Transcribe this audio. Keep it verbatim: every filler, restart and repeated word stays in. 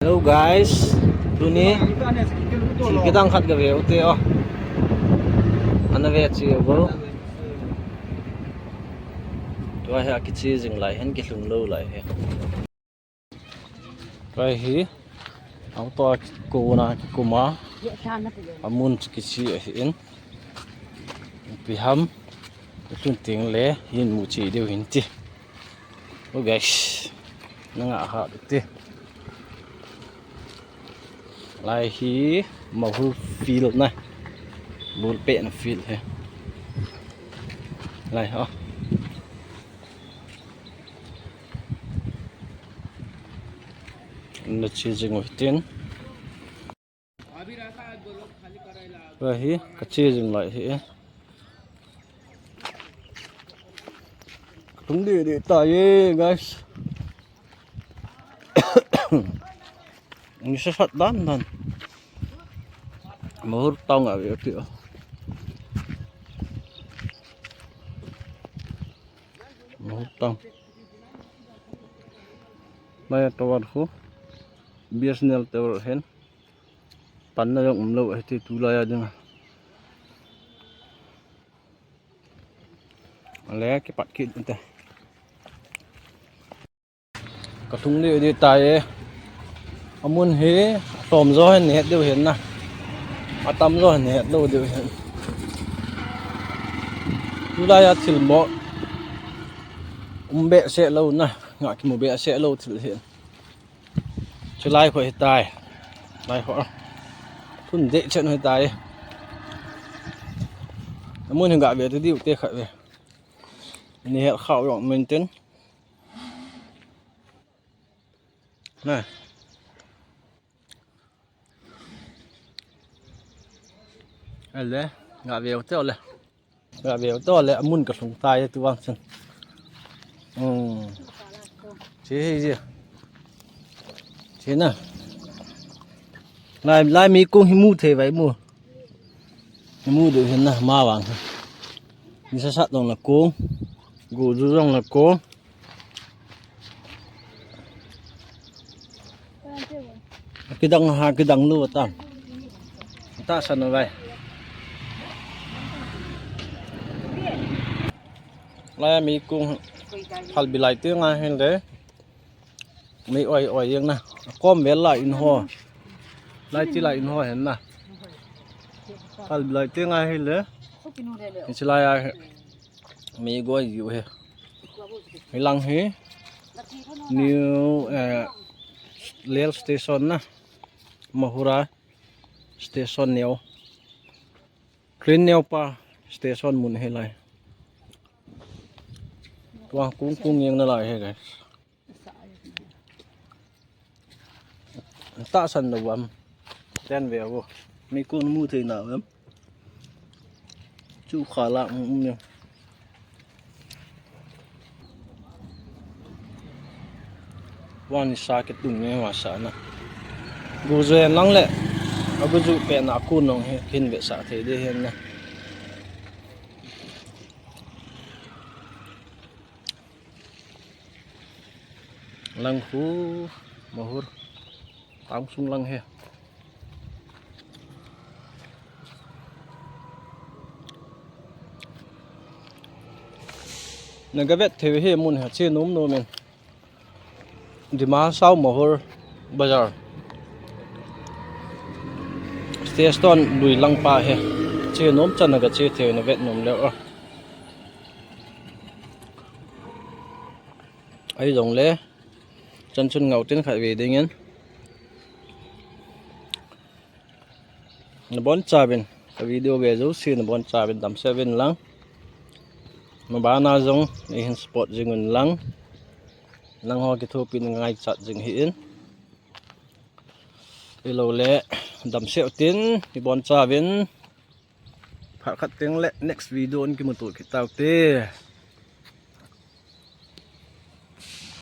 Hello guys, tuni thil kidang khat gave ute o. Ana ve chi bo. Tua hi akiche jing lai hin kilhung lou lai hi. Tua hi auto a kona kikuma amun chu kiche ahin. Ipi ham, lhun teng le hin mu che diu hin ti. Oh guys, nanga ha te. Lai hi Mahur field na. Ball pehna field hi. Lai ho. Na che jing u hitin. Tua hi kache jing lai hi. Kalhung deh deh tai e, guys. Nisa sat dan dan. Mahur town a ve ti. Mahur town. Maya tower khu. B S N L tower hen. Panna jong umlou ahi ti tulai a dinga. Ale kipat kit inte. Kalhung deh deh tai e. Amun hi atom jo hin het diu hin na. Atam jo hin het lou diu hin. Tulai a thil mo um behseh lou na. Nga kimu behseh lou thil hin. Chulai khu hitai. Lai khu. Thun deh chen hitai. Amun hin gave tu diu te khat ve. Ni het khau jong maintain. Na. Ale, gave u te le. Gave u te le, amun kalhung tai tu vang chun. Hmm. Che hi che. Che na. Lai, lai mi kong hi mu thei vai mu. Hi mu diu hin na, ma vang. Nisa sat jong la kong. Gu ju jong la kong. Kidang ha, kidang lou tam. Tahsan vai. Lai mi kong phalbi lai te ngai hin le. Mi oi oi jeng na. Kom vel lai in ho. Lai ti lai in ho hin na. Phalbi lai te ngai hin le. Ni chi lai a. Mi goi jiu hi. Hi lang hi. New, eh, rail station na. Mahur a station neo. Train neo pa station mun hi lai. Tua kung kung jeng na lai hi guys. Tahsan lou am. Ten ve vo. Mi kon mu thei na am. Chu kha la um um ne. Wan sa ke tung ne wa sa na. Gu ju en lang le. A gu ju pe na ku nong he kin ve sa thei de hen na. Lang khu Mahur. Tang sung lang he. Na ga vet thei hi mun ha che nom nom in. Dima Hasao Mahur Bazar. Station lui lang pa he. Che nom chan na ga che thei na vet nom le o. Ahi jong le, chan chun ngau tin khat ve ding in. Na bon cha vin, ka video ve jo si na bon cha vin dam se vin lang. Ma bana jong, ni hin support jing un lang. Lang ho ki thu pin ngai chat jing hi in. Ilo le, dam se utin, ni bon cha vin. Phat khat teng le next video in kimuto kit tau te.